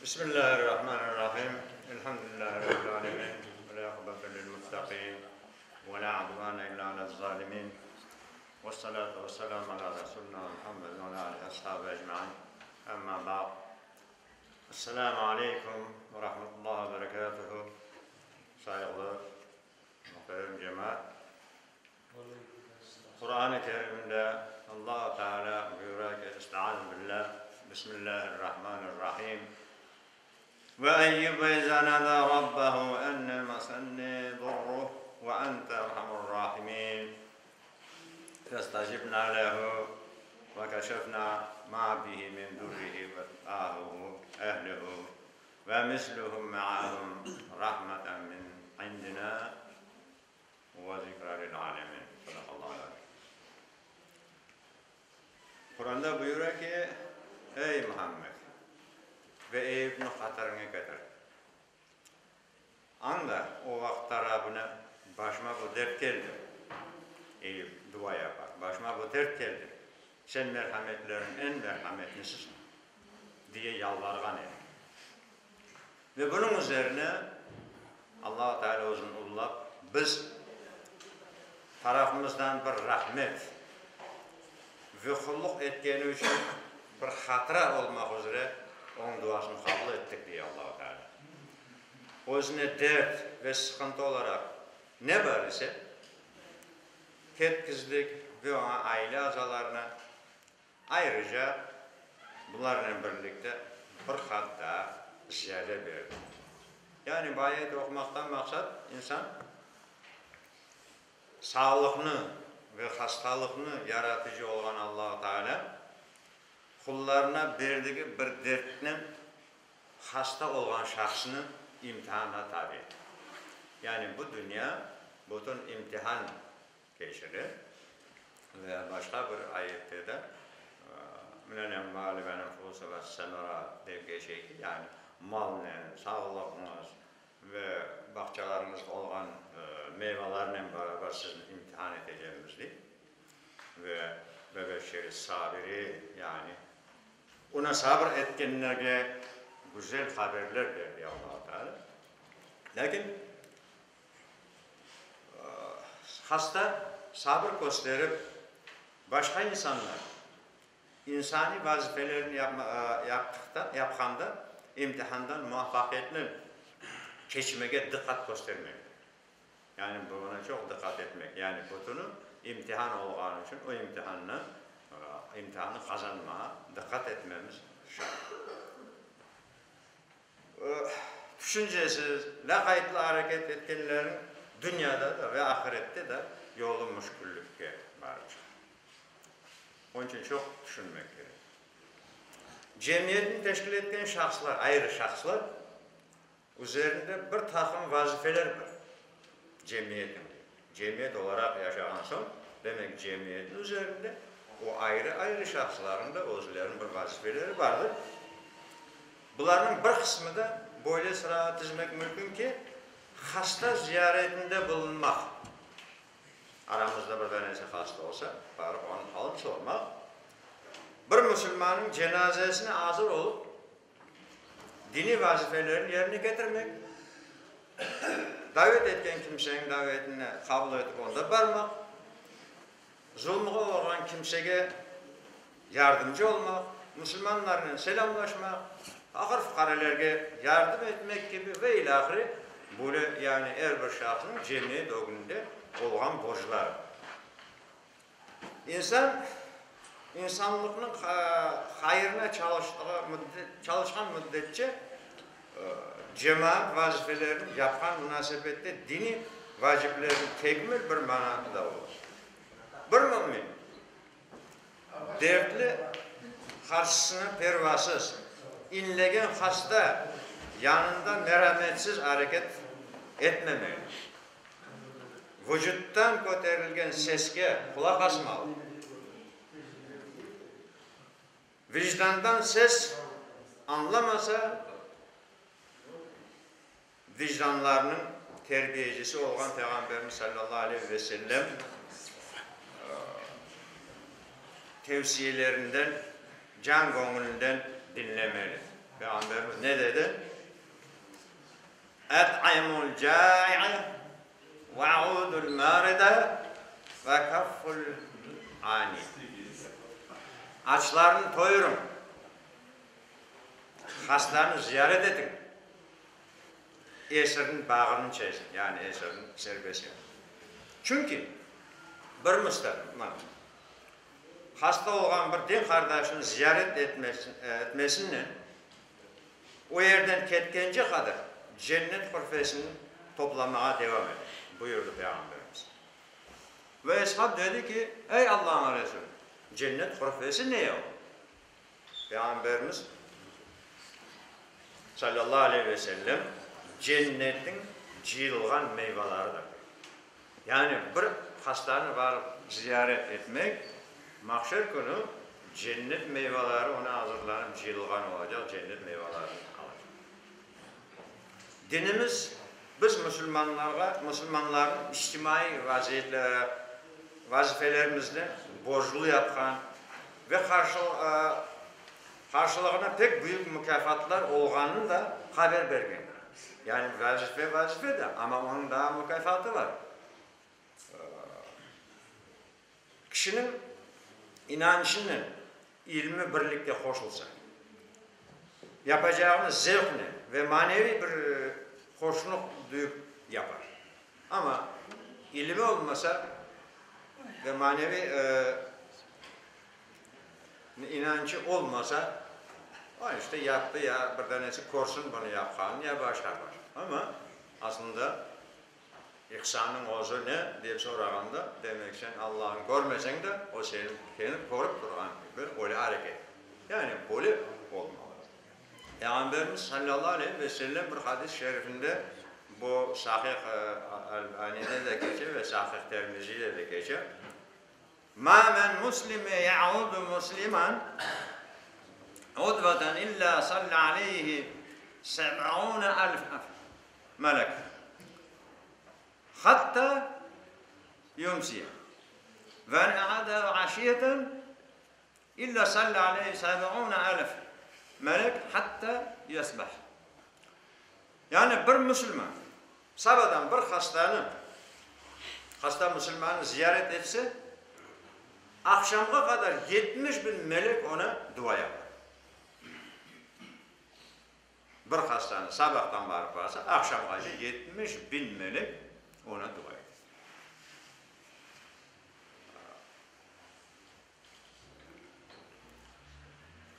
Bismillahirrahmanirrahim. Elhamdülillahi Rabbil alemin. Vel-aqibatu lil-muttaqin. Ve la udvane illa alez-zalimin. Vessalatu vesselamu ala Resulina Muhammedin ve ala alihi ashabi ecmain. Amma ba'd. Esselamu aleykum ve rahmetullahi ve berekatuhu. Sayğılı muhterem cemaat. Quran-ı Kerimde Allahu Teala buyura ki, Estaizu billah, Bismillahirrahmanirrahim. Ve Eyyube iza nada rabbehu enne messenni durruh ve ente erhamur rahimin. Festacibna lehu ve keşefna ma bihi min durrihi ve ahuhu ehlihu ve misluhum me'ahum rahmeten min indina Ve zikra lil alemin. Sadaqallahu al-azim. Quranda buyura ki, Ey Muhammed! Ve Eyüpni hatırıña ketir. Añ da, o vaqıtta Rabbine, Başıma bu dert keldi. Eyüp dua yapa, Başıma bu dert keldi. Sen merhametlerniñ eñ merhametlisisin, diye yalvarğan edi. Ve bunıñ üzerine Allahu Teala özüni ululap, biz tarafımızdan bir rahmet ve qulluq etkeni içün bir hatıra olmaq üzre onıñ duasını qabul ettik, dey Allahu Teala. Özüne dert ve sıqıntı olaraq ne bar ise, ketkizdik ve oña aile azalarına Ayrıca, bularnen birlikte bir qat daa ziyade berdi. Yani bu ayet oqumaqtan maqsat, insan sağlıqnı ve hastalıqnı yaratıcı olğan Allahu Teala qullarına berdigi bir dertnen hasta olğan şahısnı imtihanğa tabi ete. Yani bu dünya bütün imtihan keçire. Ve başqa bir ayette de Minel emvali vel enfusi ves semerat dep keçe ki, yani malnen, sağlıqñız ve bağçalarıñızda olğan meyvalarnen beraber sizni imtihan etecekmiz dey. Ve ve beşşiris sabirin, yani ona sabır etkenlerge güzel haberler ber dey Allahu Teala. Lâkin Hasta sabır kösterip, başqa insanlar insaniy vazifelerini yaptıqta, yapqanda imtihandan muvafaqiyetnen keçmege diqqat köstermeli. Yani buña çoq diqqat etmek, yani bütüni imtihan olğanı içün o imtihannı, imtihannı qazanmağa diqqat etmemiz şart. Tüşüncesiz, lâqaytlı areket etkenlerniñ dünyada da ve ahirette de yolu müşküllikke barıp çıqar. Onıñ içün çoq tüşünmek kerek. Cemiyetni teşkil etken şahıslar, ayrı şahıslar üzerinde bir taqım vazifeler bar. Cemiyetniñ, cemiyet olaraq yaşağan soñ, demek cemiyetniñ üzerinde o ayrı-ayrı şahıslarnıñ da özleriniñ bir vazifeleri bardır. Bularnıñ bir qısmı da böyle sırağa tizmek mümkün ki, hasta ziyaretinde bulunmaq, aramızda bir danesi hasta olsa, barıp onıñ halını sormaq, bir musulmannıñ cenazesine azır olıp, diniy vazifelerini yerine ketirmek, davet etken kimseniñ davetini qabul etip onda barmaq, Zulumğa oğrağan kimsege yardımcı olmaq, musulmanlarnen selâmlaşmaq, faqır-fuqarelerge yardım etmek kibi ve ilâhre böyle, yani er bir şahısnıñ cemiyet ögünde olğan borcları. İnsan insanlıqnıñ hayırına çalıştığı müddet, çalışqan müddetçe cemaat vazifelerini yapqan munasebette diniy vaciplerniñ tekmil bir manada olur. Bir mümin, dertli qarşısına pervasız, inlegen hasta yanında merametsiz areket etmemeli. Vucuttan köterilgen seske qulaq asmalı. Vicdandan ses añlamasa, vicdanlarnıñ terbiyecisi olğan Peyğamberimiz sallallahu aleyhi ve sellem tevsiyelerinden can-göñülinden diñlemeli. Peyğamberimiz ne dedi? Et'imul cai'e ve'udul maride ve kefful ani. Açlarnı toyurıñ, hastanı ziyaret etiñ, esirniñ bağını çeziñ, yani esirni serbest yapıñ. Çünki bir müslüman hasta olğan bir din qardaşını ziyaret etmesinen o yerden ketkence qadar cennet hurfesini toplamağa devam ete, buyurdı Peyğamberimiz. Ve eshab dedi ki, Ey Allahnıñ Resulü, cennet hurfesi ne o? Peyğamberimiz, salâllahu aleyhi ve sellem, Cennetniñ cıyılğan meyvalarıdır, dedi. Yani bir hastanı barıp ziyaret etmek, mahşer künü cennet meyvaları oña azırlanıp cıyılğan olacaq, cennet meyvalarını alacaq. Dinimiz biz musulmanlarğa, musulmanlarnıñ içtimaiy vazifelerimizni borclu yapqan ve qarşılığına pek büyük mukâfatlar olğanını da haber bergendir. Yani vazife vazife de, amma onıñ daa mukâfatı bar. Kişiniñ inançınen ilmi birlikte qoşulsa, yapacağını zevqnen ve maneviy bir hoşnuq duyıp yapar. Amma ilimi olmasa ve maneviy inançı olmasa, o işte yaptı ya bir danesi körsin bunı yapqanını ya başqa başqa. Amma aslında İhsannıñ özü ne? dep sorağanda, demek sen Allahnı körmeseñ de, O seni körip turğan kibi öyle areket et. Yani böyle olmalı. Peyğamberimiz sallallahu aleyhi ve sellem bir hadis-i şerifinde, bu Sahih Al-Albanide de keçe ve Sahih Termizide de keçe, Ma men muslime ya'udu musliman udvatan illa salla aleyhi seb'une alf melek hatta yumsiye ve en a'adahu aşiyeten illa salla aleyhi seb'une alf melek hatta yasbah. Yani bir musulman sabadan bir hastanı, hasta musulmannı ziyaret etse, aqşamğa qadar 70 bin melek oña dua yapar. Bir hastanı sabahtan barıp barsa, aqşamğace 70 bin melek oña dua eder.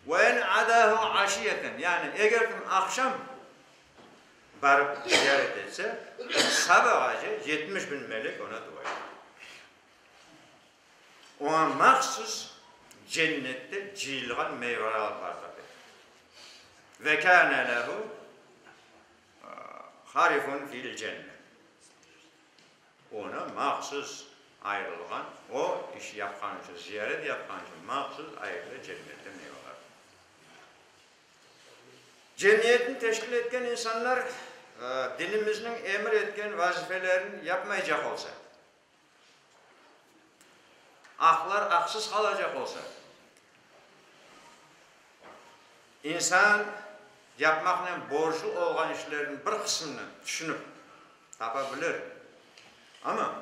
Ve en adahu aşiyeten, yani eger kim aqşam barıp ziyaret etse, sabağace 70 bin melek oña dua eder. Oña mahsus cennette cıyılğan meyvalar bardır, dedi. Ve kâne lehu harifun fil cennet. Oña mahsus ayırılğan, o iş yapqan içün, ziyaret yapqan içün mahsus ayırılı cennette meyvalar. Cemiyetni teşkil etken insanlar dinimizniñ emir etken vazifelerini yapmaycaq olsa, aqlar aqsız qalacaq olsa, insan yapmaqnen borclu olğan işlerniñ bir qısmını tüşünip tapa bilir. Amma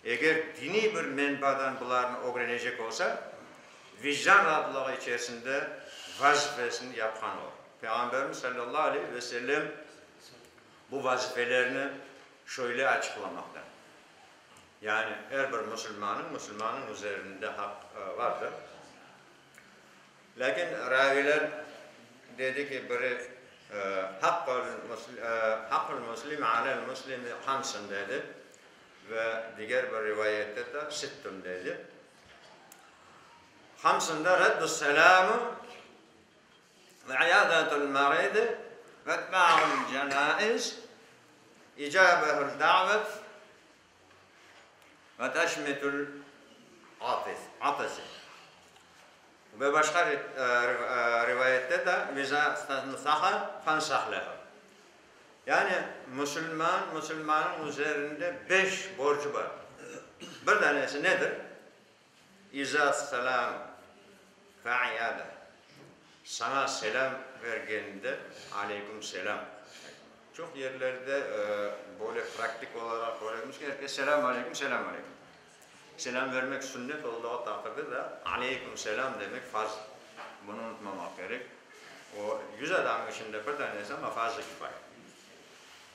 eger diniy bir menbadan bularnı ögrenecek olsa, vicdan raatlığı içerisinde vazifesini yapqan olur. Peyğamberimiz sallallahu aleyhi ve sellem bu vazifelerni şöyle açıqlamaqta, yani er bir musulmannıñ musulmannıñ üzerinde haq vardır. Lâkin raviler dedi ki, biri Haqqul muslimi alel muslimi hamsun dedi ve diger bir rivayette de sittun dedi. Hamsunda reddus selâmu ve iyâdetul maridi ve itbâul cenâiz, icâbehul da'vet ve teşmitül atisi. Ve başqa rivayette de ve-izâ istensaha fensah lehu. Yani musulman, musulmanıñ üzerinde beş borcu bar. Bir danesi nedir? İzâ selâm fe-iyâde. Saña selâm vergende, aleyküm selâm. Çoq yerlerde böyle praktik olaraq köremiz ki, er kes selâm aleyküm, selâm aleyküm. Selâm vermek sünnet olduğı taqdirde de, aleyküm selâm demek farz. Bunı unutmamaq kerek. O, yuz adamnıñ içinde bir tanesi, amma farz-ı kifaya.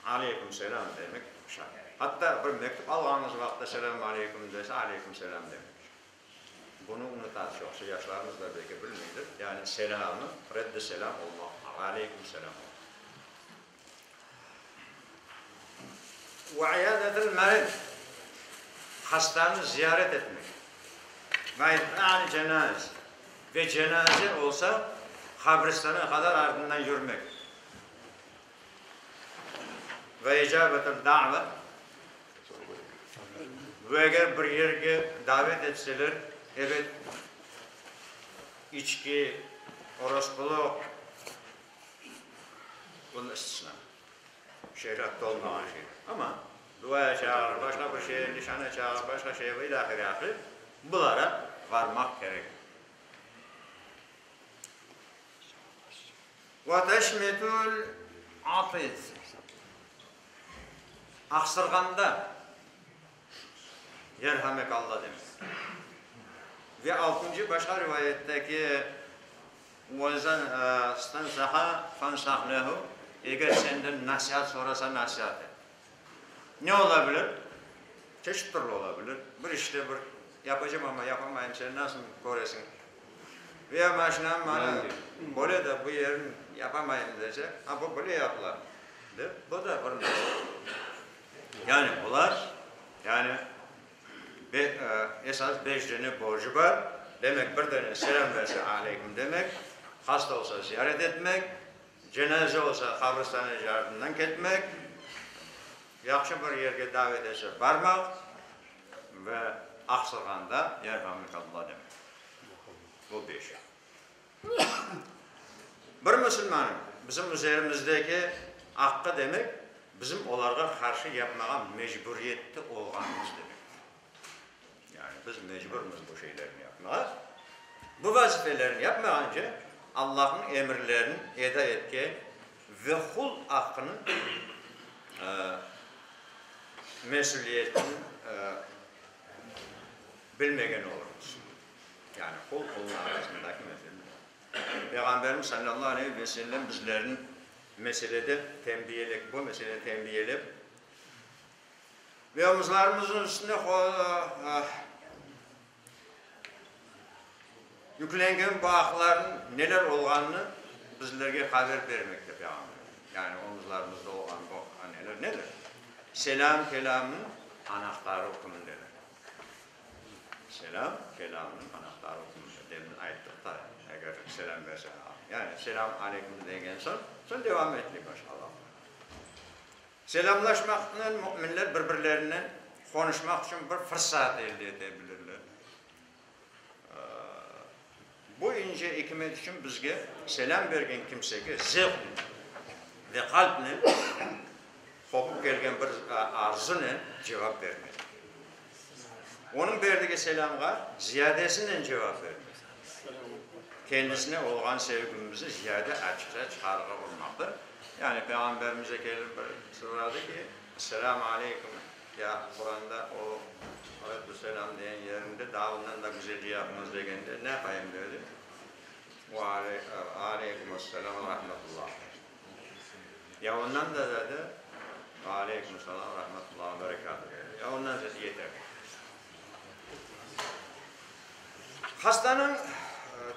Aleyküm selâm demek şart. Hatta bir mektüp alğanıñız vaqıtta selâm aleyküm dese, aleyküm selâm demek. Bunı unutaz çoqusı, yaşlarımız da belki bilmeydir. Yani selâmı, reddi selâm olmaq, aleyküm selâm olmaq. Ve iyadetil merid, hastanı ziyaret etmek. Ve itba'il cenaiz, ve cenaze olsa, qabristana qadar artından yürmek. Ve icabetil da've, ve eger bir yerge davet etseler, ebet, içki, orospulıq, bunı istisna, şeriatta olmağan şeyler. Amma duaya çağır, başqa bir şeye, nişana çağır, başqa şeye ve ilâhre ahire, bulara varmaq kerek. Ve teşmitül atis, aqsırğanda yerhamekallah demek. Ve altıncı başqa rivayetteki ve iza istensaha fensah lehu, eger senden nasiat sorasa nasiat et. Ne ola bilir? Çeşit türlü ola bilir. Bir işte bir yapacam, amma yapamayım, sen nasıl köresiñ? Veya maşinam mana böyle de bu yerin yapamayım dese, a bu böyle yapıla dep, bu da bir mesele. Yani bular, yani esas beş dene borcu bar. Demek, bir dene selâm berse, aleyküm demek, hasta olsa ziyaret etmek, Cenaze olsa, qabristane ardından ketmek, yahşı bir yerge davet etse barmaq ve aqsırğanda yerhamükallah demek. Bu beşi. Bir musulmannıñ bizim üzerimizdeki aqqı demek, bizim olarğa qarşı yapmağa mecburiyette olğanımız demektir. Yani biz mecburmız bu şeylerni yapmağa. Bu vazifelerni yapmağance, Allahnıñ emirlerini eda etken ve qul aqqınıñ mesüliyetini bilmegen olurmız. Yani qul qulnıñ arasındaki mesele. Peyğamberimiz sallallahu aleyhi ve sellem bizlerni meselede tenbiyelep, bu meselede tenbiyelep, Ve omuzlarımıznıñ üstüne yüklengen bu aqlarnıñ neler olğanını bizlerge haber bermekte Peyğamber. Yani omuzlarımızda olğan bu neler nedir? Selâm-kelâmnıñ anahtarı ükmündedir. Selâm-kelâmnıñ anahtarı ükmünde. Demin ayttıq da, eger selâm berse, yani selâm aleyküm degen soñ, soñ devam etmey başqa laflar. Selâmlaşmaqnen müminler bir-birlerinen qonuşmaq içün bir fırsat elde ete bilirler. Bu ince ikmet içün bizge selâm bergen kimsege zevqnen ve qalpnen qopıp kelgen bir arzunen cevap bermek. Onıñ berdigi selâmğa ziyadesinen cevap bermek. Kendisine olğan sevgimizni ziyade açıqça çıqarığa urmaqtır. Yani Peyğamberimize kelip bir soradı ki, Esselâmu aleyküm, ya Quranda o Aleyküm-selâm degen yerinde daa ondan da güzelce yapıñız degende, ne yapayım dedi. Ve aleyküm-esselâm ve rahmetullah. Ya ondan da dedi, Ve aleyküm-selâm ve rahmetullah ve berekâtuh dedi. Ya ondan dedi, yeter. Hastanıñ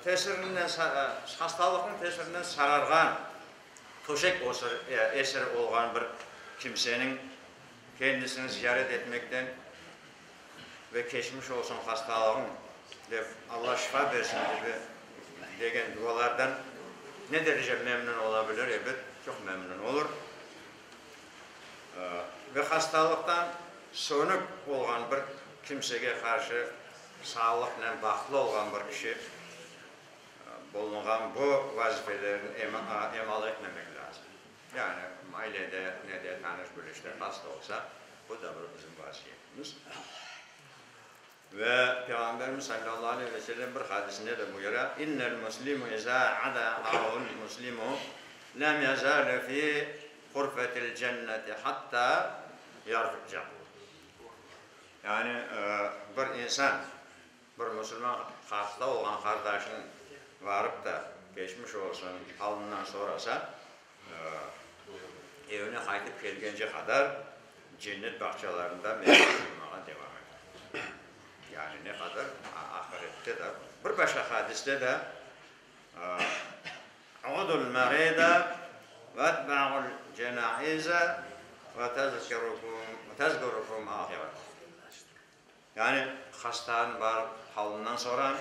tesirinden, hastalıqnıñ tesirinden sararğan, töşek esiri olğan bir kimseniñ kendisini ziyaret etmekten ve keçmiş olsun hastalığıñ dep, Alla şifa bersin kibi degen dualardan ne derece memnün ola bilir? Ebet, çoq memnün olur. Ve hastalıqtan sönük olğan bir kimsege qarşı sağlıqnen bahtlı olğan bir kişi bulunğan bu vazifelerni emal etmemek lâzim. Yani ailede, nede, tanış-bilişte hasta olsa, bu da bir bizim vaziyetimiz. Ve Peyğamberimiz salâllahu aleyhi ve sellem bir hadisinde de buyura, İnnel muslimu izâ ada ahahul muslimu lem yazâle fî hurfetil cenneti hattâ yarca. Yani bir insan, bir musulman hasta olğan qardaşınıñ varıp da keçmiş olsun alından sorasa, evine qaytıp kelgence qadar cennet bağçalarında meyva cıymağa devam ete. Yani ne qadar ahirette de. Bir başqa hadiste de, Udul merida vetba'ul cenaize ve tezkurukum ahiret. Yani hastanı barıp halından sorañ,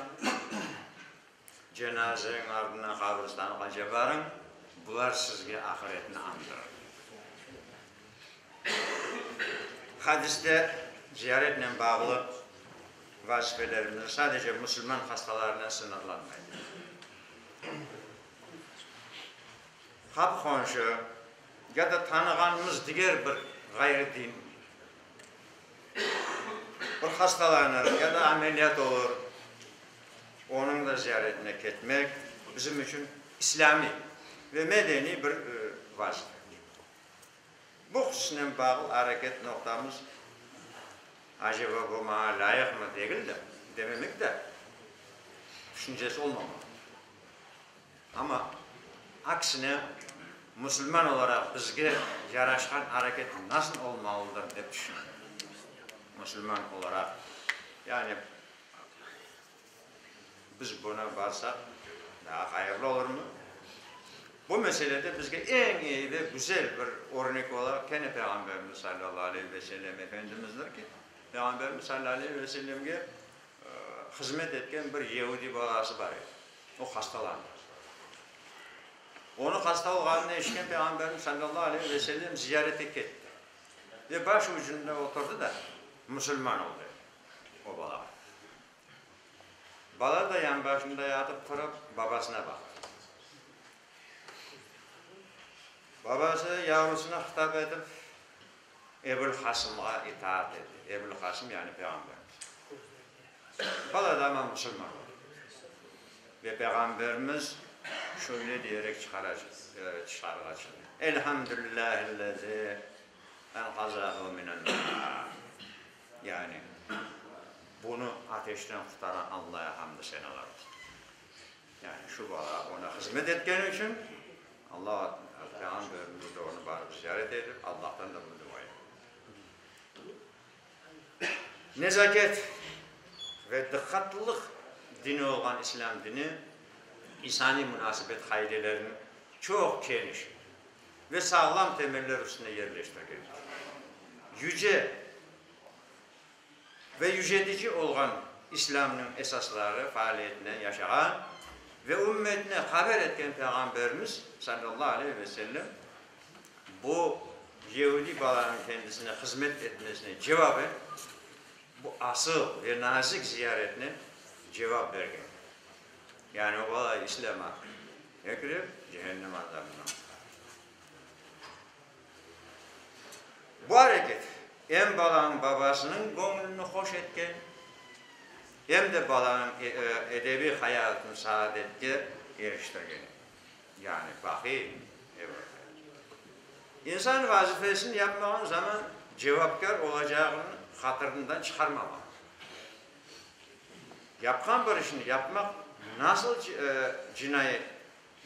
cenazeniñ ardından qabristanlıqqa barıñ, bular sizge ahiretni añdırır. Hadiste ziyaretnen bağlı vazifelerimiz sadece musulman hastalarınen sıñırlanmay. Qapı-qonşu ya da tanığanımız diger bir ğayrı din bir hastalanır ya da ameliyat olur, onıñ da ziyaretine ketmek bizim içün islâmiy ve medeniy bir vazife. Bu hususnen bağlı areket noqtamız, aceba bu maña lâyıqmı degil de, dememek de, tüşüncesi olmamalı. Amma, aksine, musulman olaraq bizge yaraşqan areket nasıl olmalıdır, dep tüşünem. Musulman olaraq, yani biz buna barsaq, daa hayırlı olurmı? Bu meselede bizge eñ eyi ve güzel bir örnek olaraq kene Peyğamberimiz salâllahu aleyhi ve sellem Efendimizdir ki, Peyğamberimiz salâllahu aleyhi ve sellemge hızmet etken bir yeudiy balası bar edi. O hastalandı. Onı hasta olğanını eşitken Peyğamberimiz salâllahu aleyhi ve sellem ziyarete ketti. Ve baş ucunda oturdı da, musulman oldı o bala. Bala da yanbaşında yatıp turıp, babasına baqtı. Babası yavrusına hıtap etip, Ebul-Qasımğa itaat etti. Ebul-Qasım, yani Peyğamberimiz. Bala da amma musulman oldı. Ve Peyğamberimiz şöyle diyerek tışarığa çıqtı, Elhamdülillâhillezî enqazahu minen-nâr. Yani, bunı ateşten qurtaran Allaya hamdü senalar olsun. Yani, şu bala ona hızmet etkeni içün, Alla Peyğamberimiz de onı barıp ziyaret etip, Allahtan da bunı dua etti. Nezaket ve diqqatlılıq dini olğan İslâm dini insaniy munasebet qaidelerini çoq keniş ve sağlam temeller üstünde yerleştirgendir. Yüce ve yücetici olğan İslâmnıñ esasları faaliyetinen yaşağan ve ümmetine haber etken Peyğamberimiz, salâllahu aleyhi ve sellem, bu yeudiy balanıñ kendisine hızmet etmesine cevaben bu asıl ve nazik ziyaretnen cevap bergen. Yani o bala İslâma kirip, cehennem azabından qurtardı. Bu areket em balanıñ babasınıñ göñlüni hoş etken, em de balanıñ edebiy hayatını saadetke eriştirgen edi. Yani baqiy evr. İnsan vazifesini yapmağan zaman cevapkâr olacağını hatırından çıqarmamalı. Yapqan bir işni yapmaq nasıl cinayet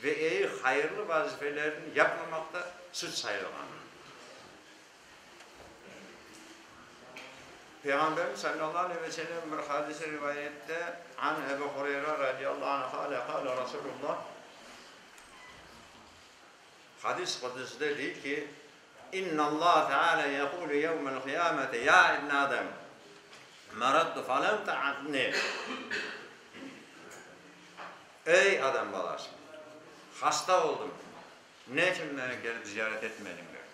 ve eyi hayırlı vazifelerini yapmamaq da suç sayılğan. Peyğamberimiz sallallahu aleyhi ve sellem bir hadis-i rivayette, An Ebu Hureyre radiyallahu anh qâle, qâle Rasulullah, hadis quduside dey ki, İnnallâhe teâlâ yekûlü yevmel qıyâmeti, yâ ibne Adem, meradtu felem te'adni. Ey, adam balası, hasta oldım, ne içün meni kelip ziyaret etmediñ? der.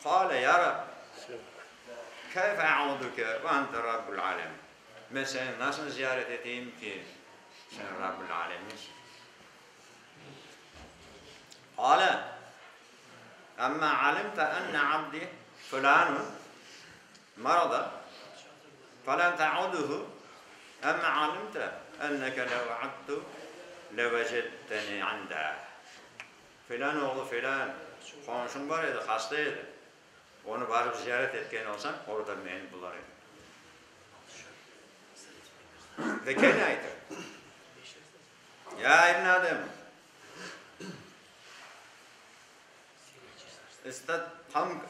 Qâle, Ya Rab, keyfe a'uduke ve ente Rabbul âlemin? Men seni nasıl ziyaret eteyim ki, sen Rabbul âleminsiñ? Qâle, Emmâ alimte enne abdi fulânun marada? Felem te'uduhu emme alimte enneke lev udtu levecetteni inde. Felân oğlu felân qonşuñ bar edi, hasta edi. Onı barıp ziyaret etken olsañ, orada meni bular ediñ. Ve kene aytır, Ya ibn Adem,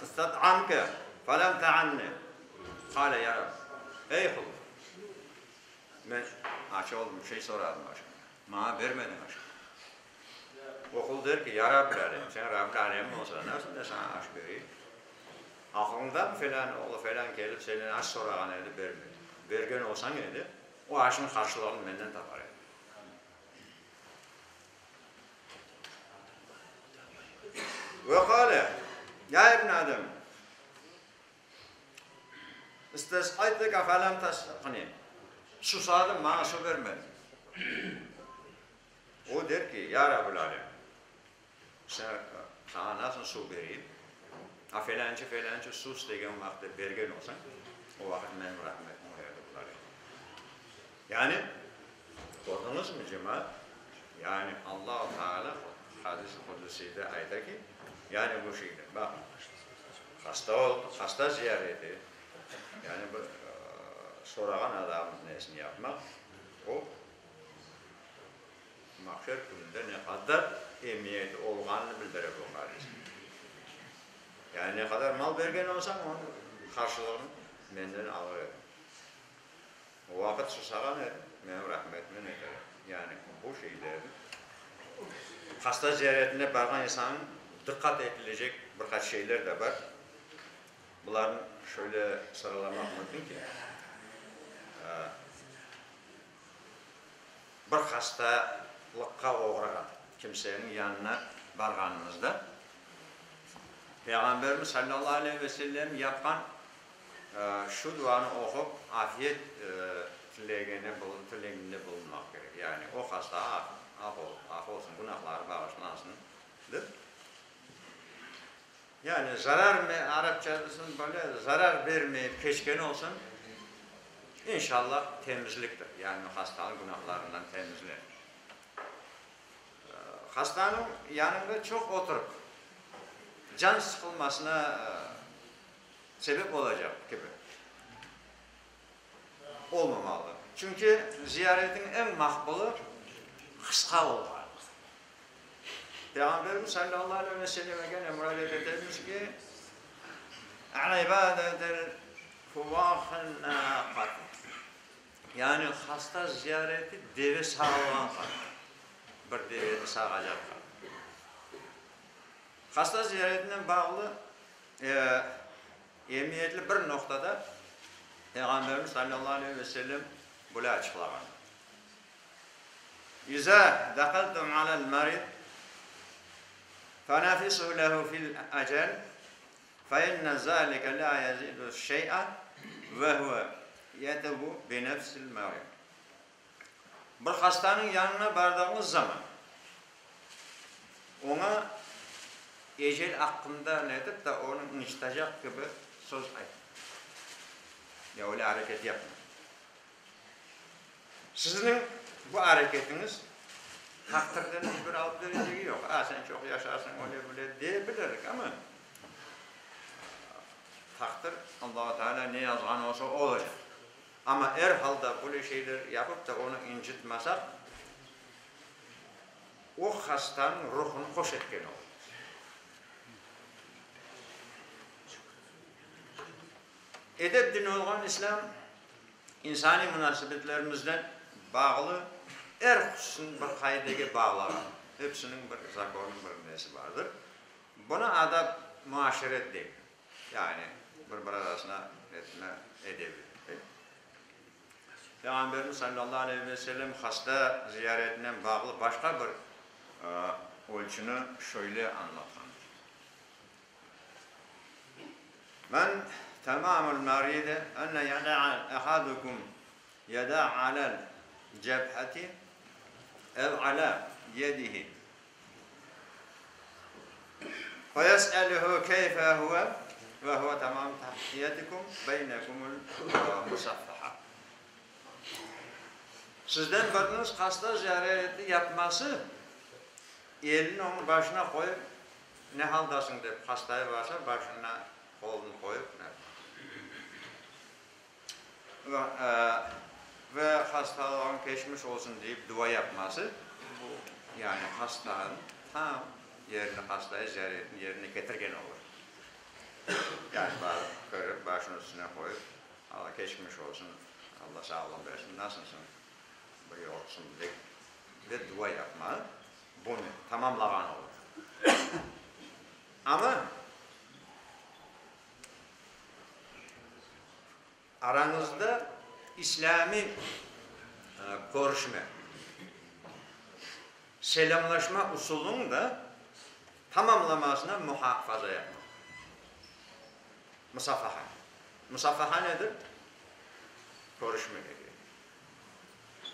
istat'amke felem te'anni, qale ya Rab, ey qulum, men aç oldım, bir şey soradım aşıma, maña bermediñ aşını. O qul der ki, Ya Rabbil alem, sen Rabbil alem olsañ, nasıl men saña aş bereyim? Aqılıñdamı felân oğlu felân kelip senden aş sorağan edi, bermediñ. Bergen olsañ edi, o aşnıñ qarşılığını menden tapar ediñ. Ve qale, Ya ibn Adem, istesqaytuke felem tesqini, susadım, maña su bermediñ. O der ki, Ya Rabbil Alem, sen, saña nasıl suv bereyim? A felânçı, felânçı suv istegen vaqıtta bergen olsañ, o vaqıt menim rahmetim o yerde bular edi. Yani, kördiñizmi, cemaat, yani Allahu Teala hadis-i qudusiyde ayta ki, yani bu şeyde, baqıñ, hasta oldı, hasta ziyareti, yani bir sorağan adamnıñ nesini yapmaq, o, Mahşer kününde ne qadar emiyeti olğanını bildire bu hadis. Yani ne qadar mal bergen olsañ, onıñ qarşılığını menden alır ediñ. O vaqıt susağan ediñ, menim rahmetimden eter ediñ. Yani bu şeylerni hasta ziyaretine barğan insannıñ diqqat etilecek bir qaç şeyler de bar. Bularnı şöyle sıralamaq mümkün ki, Bir hastalıqqa oğrağan kimseniñ yanına barğanımızda, Peyğamberimiz sallallahu aleyhi ve sellem yapqan şu duanı oqup, afiyet tilegine tileginde bulunmaq kerek. Yani o hastağa af olsun, günahları bağışlansın dep. Yani zarar, arapçasını böyle, zarar bermeyip keçken olsun, inşallah temizliktir, yani hastanıñ günahlarından temizler. Hastanıñ yanında çoq oturıp, can sıqılmasına sebep olacaq kibi olmamalı. Çünki ziyaretiñ eñ maqbulı qısqa olğanı. Peyğamberimiz sallallahu aleyhi ve sellemge kene muracaat etemiz ki, İbadetel fuvahın naqat, yani hasta ziyareti deve sağılğan qadar, bir deveni sağacaq qadar. Hasta ziyaretinen bağlı emiyetli bir noqtada Peyğamberimiz sallallahu aleyhi ve sellem böyle açıqlağan. İza daqaltum alel marid fenafisu lehu fil ecel fe inne zalike la yezidu şey'a ve huve yetubu bi nefsil marid. Bir hastanıñ yanına bardığıñız zaman, oña ecel aqqında netip de onı ıncıtacaq kibi söz aytmañ. Ya öyle areket yapmañ. Sizniñ bu areketiñiz taqdirden iç bir alıp berecegi yoq. A, sen çoq yaşarsıñ, öyle-böyle deye bilirdik, amma taqdir, Allahu Teala ne yazğan olsa, olacaq. Amma er halda böyle şeyler yapıp da onı incıtmasaq, o hastanıñ ruhunı hoş etken olurmız. Edep dini olğan İslâm, insaniy munasebetlerimiznen bağlı er hususını bir qaidege bağlağan, hepsiniñ bir zakonı, bir nesi bardır. Buna adab muaşeret deyler, yani bir-biri arasına etme edebi. Peyğamberimiz sallallahu aleyhi ve sellem hasta ziyaretinen bağlı başqa bir ölçüni şöyle añlatqandır. Men tamamul maride enne yada'a ahadukum yada alel cebheti ev ala yedihi feyes'eluhu keyfe huve. Ve huve tamam tahiyyetikum beynekumul musaffaha. Sizden biriniz hasta ziyareti yapması, elini onıñ başına qoyıp, ne haldasıñ dep hastaya barsa, başına qolunı qoyıp, ve hastalığıñ keçmiş olsun deyip dua yapması, bu, yani hastanıñ tam yerini, hastayı ziyaretini yerine ketirgen olur. Yani barıp, körip, başını üstüne qoyıp, Alla keçmiş olsun, Alla sağlıq bersin, nasılsıñ, bir yoqsın dep ve dua yapma, bunı tamamlağan olur. Amma Arañızda islâmiy körüşme, selâmlaşma usulınıñ da tamamlamasına muhafaza yapmaq. Musafaha. Musafaha nedir? Körüşmek eken.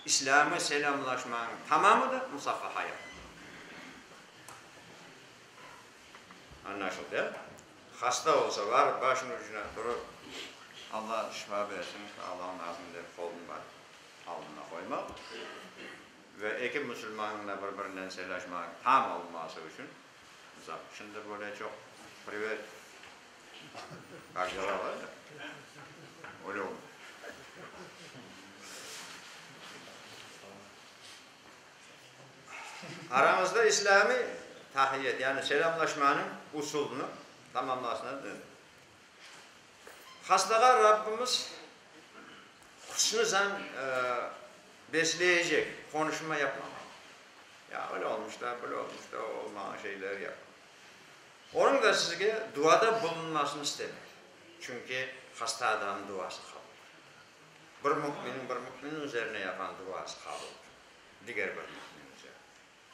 İslâmiy selâmlaşmanıñ tamamı da musafaha yapmaq. Añlaşıldı, ya? Hasta olsa, barıp başınıñ ucuna turıp, Alla şifa bersin, sağlığıñ alsın dep qolunı barıp alnına qoymaq ve eki musulmannıñ da bir-birinen selâşmaq tam olması içün, misal, şimdi böyle çoq privet, kak dela var ya, öyle olmay. Aramızda islâmiy tahiyyet, yani selâmlaşmanıñ usulını tamamlasına döndük. Hastağa Rabbimiz husn-ı zan besleyecek qonuşma yapmamalı. Ya öyle olmuş da, böyle olmuş da, olmağan şeyler yapmamaq. Onıñ da sizge duada bulunmasını istemek. Çünki hasta adamnıñ duası qabul. Bir müminin bir müminin üzerine yapqan duası qabuldır. Diger bir müminin üzerine.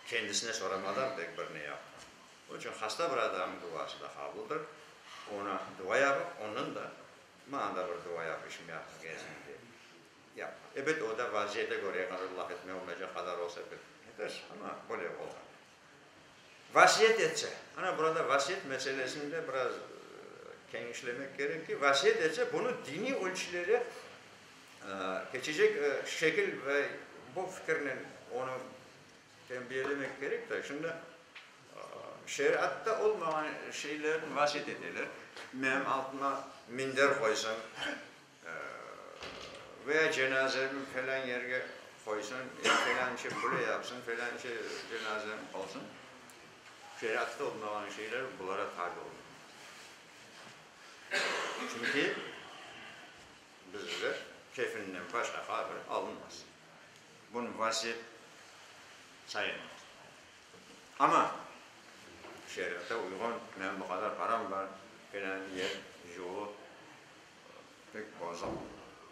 Kendisine soramadan pek bir ne yapqan. Onıñ içün hasta bir adamnıñ duası da qabuldır. Ona dua yapıp, ondan da maña da bir dua yap, işim yahşı kelsin dep yapma. Ebet, o da vaziyete köre, eger laf etmey olmaycaq qadar olsa, ebet, etersiz, amma böyle olğan. Vasiyet etse, ana burada vasiyet meselesini de biraz kenişlemek kerek ki, vasiyet etse, bunı diniy ölçülere keçecek şekil ve bu fikirnen onı tenbiyelemek kerek de. Şimdi şeriatta olmağan şeylerni vasiyet eteler, menim altıma minder qoysın, Veya cenazemi felân yerge qoysın, ya felânçe böyle yapsın, felânçe cenazem qılsın. Şeriatta olmağan şeyler bulara tabi olmamalı. Çünki bizde kefinden başqa qabir alınmaz. Bunı vasiyet sayılmaz. Amma şeriata uyğun, menim bu qadar param bar, felân yer, yolu. Pek bozıq,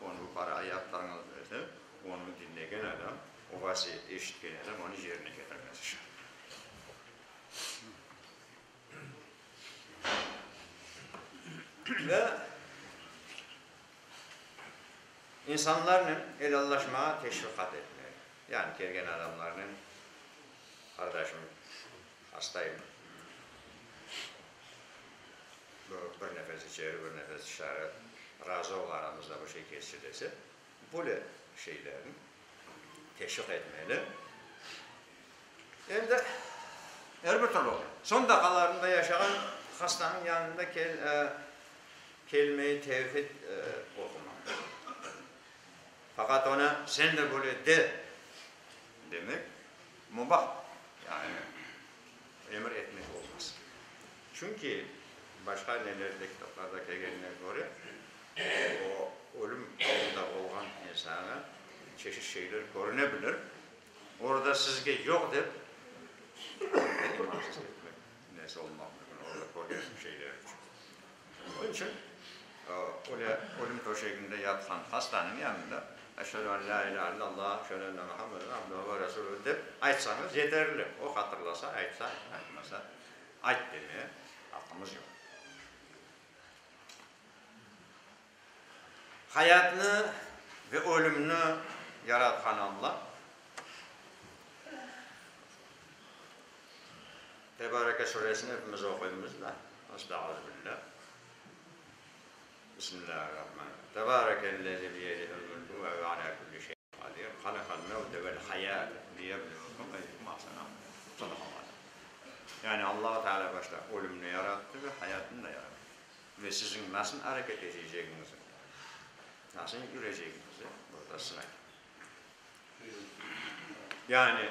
onı bu parağa yaptırıñız dese, onı diñlegen adam, o vasiyeti eşitken adam onı yerine ketirmesi şart. Ve insanlarnen elallaşmağa teşviqat etmeli. Yani kelgen adamlarnen, qardaşım, hastayım. Bu bir nefes içeri, bir nefes dışarı, razı ol, aramızda bir şey keçti dese, böyle şeylerni teşviq etmeli. Endi er bir türlü ola. Soñ daqalarında yaşağan hastanıñ yanında kelme-i tevhid oqumaq. Faqat ona sen de böyle de demek mubah, yani emir etmek olmaz. Çünki başqa nelerde, kitaplarda kelgenine köre, o ölüm alında olğan insana çeşit şeyler körüne bilir. Orada sizge yoq dep, onı imansız etmek nesi olmaq mümkün, orada körgen şeyler içün. Onıñ içün öyle ölüm töşeginde yatqan hastanıñ yanında Eşhedü en lâ ilâhe illallah, eşhedü enne Muhammeden abduhu ve resuluhu dep aytsañız yeterli. O hatırlasa, aytsa, aytmasa, ayt demeye aqqımız yoq. Hayatnı ve ölümni yaratqan Alla Tebareke suresini epimiz oquymız da, Estağfirullah. Bismillahirrahmanirrahim. Tebarekellezî biyedihil mülkü ve huve alâ külli şeyin qadir. Halakal mevte vel hayâte liyebluvekum eyyukum ahsenu amela. Sadaqallahu Yani Allahu Teala başta ölümni yarattı ve hayatnı da yarattı. Ve siziñ nasıl areket etecegiñizi, nasıl yürecegiñizi burada sınay. Yani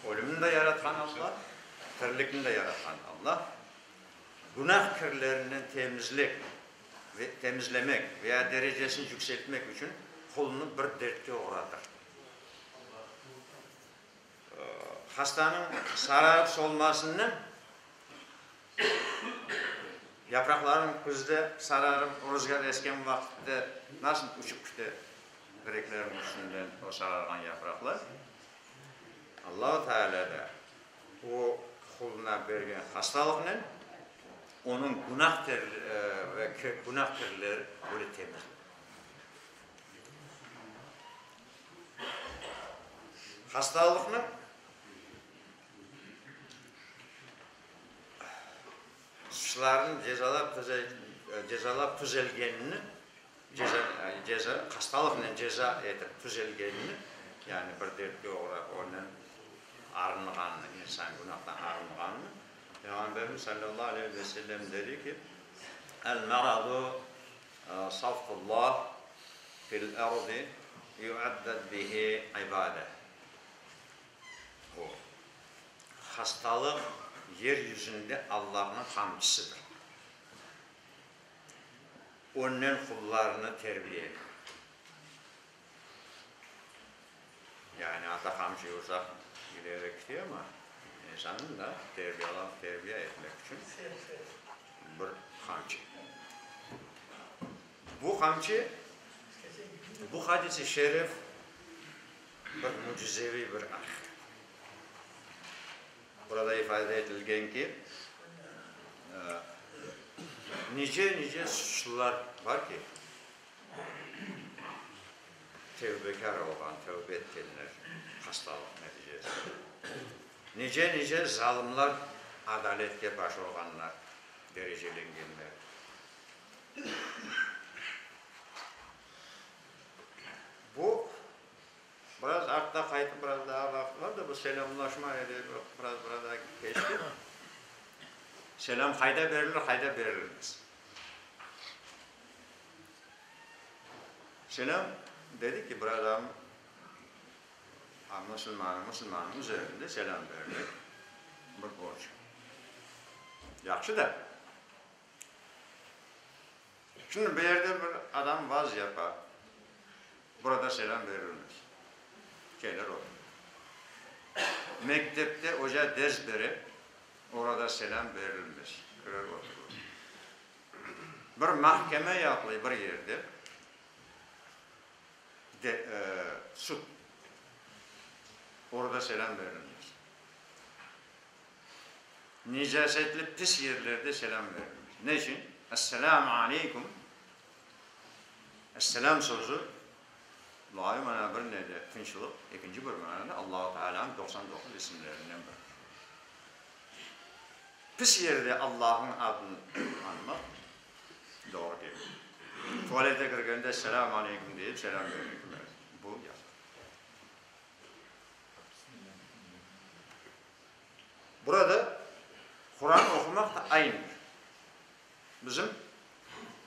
ölümni de yaratqan Allah, tirilikni de yaratqan Allah, günah kirlerinden temizlek ve temizlemek veya derecesini yükseltmek içün qulnı bir dertke oğratır. Hastanıñ sararıp solmasını, yapraqlarnıñ küzde sararıp ruzgâr esken vaqıtte nasıl uçıp kite direklerniñ üstünden o sararğan yapraqlar, Allahu Teala da o quluna bergen hastalıqnen onıñ günah ve günah kirleri öyle temizley. Hastalıqnıñ suçlarını cezalap cezalap tüzelgenini, ceza ceza hastalıqnen ceza etip tüzelgenini, yani bir dertke oğrap ondan arınğanını, insan günahtan arınğanını Peyğamberimiz sallallahu aleyhi ve sellem dedi ki, El-meradu Safqullah fil ardi yuaddad bihi ibadeh. O, hastalıq yer yüzünde Allahnıñ qamçısıdır. Onnen qullarını terbiye eter. Yani ata qamçı ursa ileri kite ama, insannı da terbiyalap, terbiye etmek içün bir qamçı. Bu qamçı, bu hadis-i şerif bir mücizeviy bir aqiqat. Burada ifade etilgen ki, nice-nice suçlular bar ki, tevbekâr olğan, tevbe etkenler hastalıq neticesinde. Nice-nice zalımlar adaletke baş urğanlar, derecelengenler. Bu, biraz artta qaytıp, biraz daa vaqıt bar da, bu selâmlaşma biraz burada keçti. Selâm qayda berilir, qayda berilmez? Selâm, dedi ki, bir adam musulman, musulmannıñ üzerinde selâm bermek bir borc. Yahşı da. Şimdi bu yerde bir adam vaaz yapa, burada selâm berilmez. Kelir oturır. Mektepte oca ders bere, orada selâm berilmez. Kirer oturır. Bir mahkeme yapılay bir yerde, de, sud, orada selâm berilmez. Necasetli pis yerlerde selâm berilmez. Ne içün? Esselâmu aleykum, esselâm sözü luğaviy manada bir nede tınçlıq, ekinci bir manada Allahu Tealânıñ 99 isimlerinden biri. Pis yerde Allahnıñ adını añmaq doğru degil. Tualete kirgende Esselâmu aleykum deyip selâm bermek bu yasaq. Burada Quran oqumaq da aynıdır. Bizim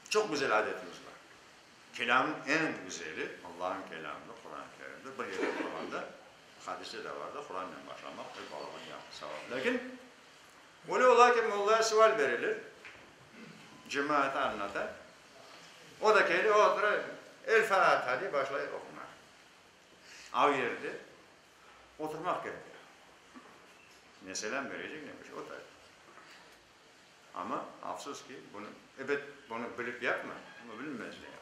çoq güzel adetimiz bar. Kelâmnıñ eñ güzeli Allahnıñ kelâmıdır, Quran-ı Kerimdir. Bir yerde turğanda, hadiste de vardır, Qurannen başlamaq bir balaban yahşı savap. Lâkin öyle ola ki, mollaya sual berilir, cemaate añlata, o da kele, otura, El-Fatiha dey, başlay oqumağa. Av yerde oturmaq kerek. Ne selâm berecek, ne bir şey, otura. Amma, afsus ki, bunı, ebet, bunı bilip yapma, amma bilmezden yapamız.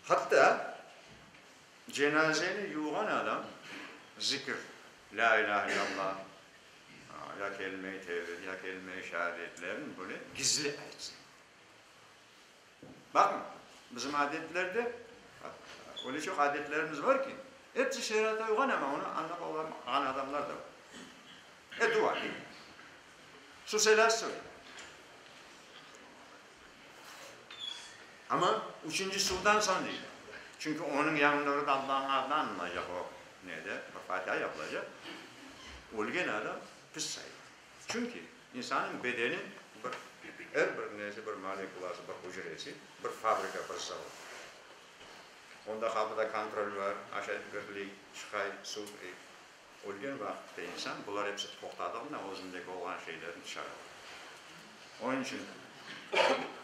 Hatta cenazeni yuvğan adam zikr, Lâ ilâhe illallah, ya kelime-i tevhid, ya kelime-i şehadetlerini böyle gizli aytsın. Baqıñ, bizim adetlerde öyle çoq adetlerimiz bar ki, episi şeriata uyğan, amma onı añlap olamağan adamlar da bar. E, dua, deyim. Su selâ söyle. Amma üçünci suvdan soñ deyler. Çünki onıñ yanında orada Allahnıñ adı añılacaq o nede, bir fatiha yapılacaq. Ölgen adam pis sayılır. Çünki insannıñ bedeni bir, er bir nesi, bir molekulası, bir hücresi, bir fabrika, bir zavod. Onda qapıda kontrol bar, aşayt birley, çıqay, suv ey. Ölgen vaqıtta insan bular episi toqtadığında özündeki olğan şeylerni tışarı ata. Onıñ içün,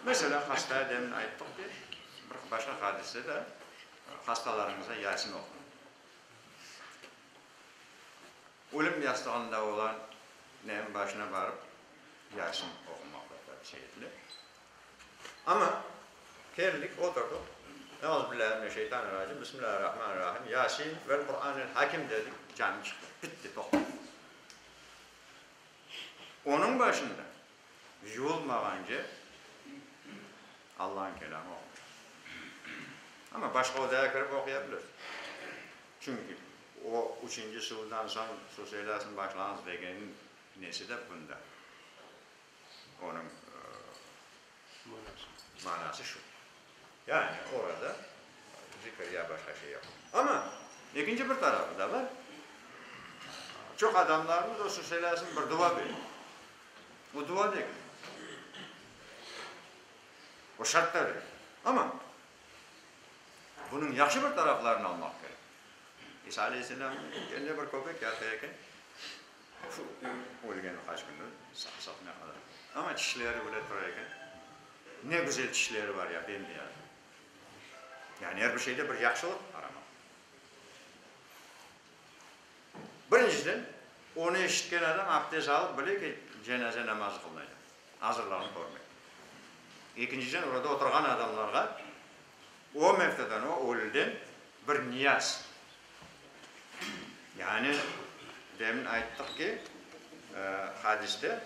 meselâ, hasta demin ayttıq ki, bir başqa hadiste de hastalarıñıza Yasin oquñ. Ölüm yastığında olan neniñ başına barıp Yasin oqumaq da tavsiye etile. Amma keldik, oturdıq, Euzubillâhi mineşşeytanirracim, Bismillâhirrahmanirrahim, Yasin vel Qur'anil Hakim dedik, canı çıqtı, bitti, toqtadı. Onıñ başında yuvulmağance Allanıñ kelâmı oqumay. Amma başqa odaya kirip oquya bilir. Çünki o üçünci suvdan soñ su seylasını başlañız degenniñ nesi de bunda. Onıñ manası şu. Yani orada zikir ya başqa şey yoq. Amma ekinci bir tarafı da bar. Çoq adamlarımız o su seylasını bir dua bile. O dua degil. O şart da degil. Amma bunıñ yahşı bir taraflarını almaq kerek. İsa aleyhisselâmnıñ elinde bir köpek yata eken. Ölgeni qaç kündir, saq-saq ne qadar. Amma tişleri bile tura eken. Ne güzel tişleri var ya, bem-beyaz. Yani er bir şeyde bir yahşılıq aramaq. Birinciden, onı eşitken adam abdest alıp bile ki, cenaze namazı qılınacaq, azırlığını körmek. Ekinciden, orada oturğan adamlarğa o mevtadan, o ölüden bir niyaz. Yani, demin ayttıq ki, hadiste,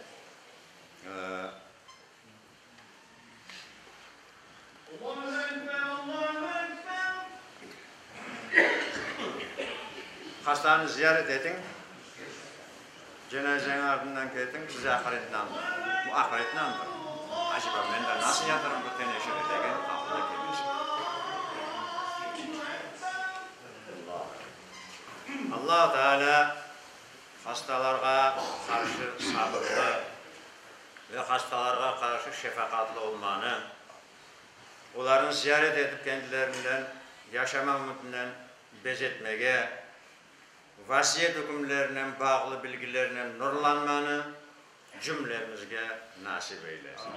Hastanı ziyaret etiñ, cenazeniñ artından ketiñ, size ahiretni añdır. Bu ahiretni añdır. Aceba, men de nasıl yatarım bu teneşire degen aqlına kelmesin. Allah Teala hastalarğa qarşı sabırlı ve hastalarğa qarşı şefaqatlı olmanı, olarnı ziyaret etip kendilerinden yaşama ümütinen bezetmege, vasiyet ükümlerinen bağlı bilgilernen nurlanmanı cümlemizge nasip eylesin.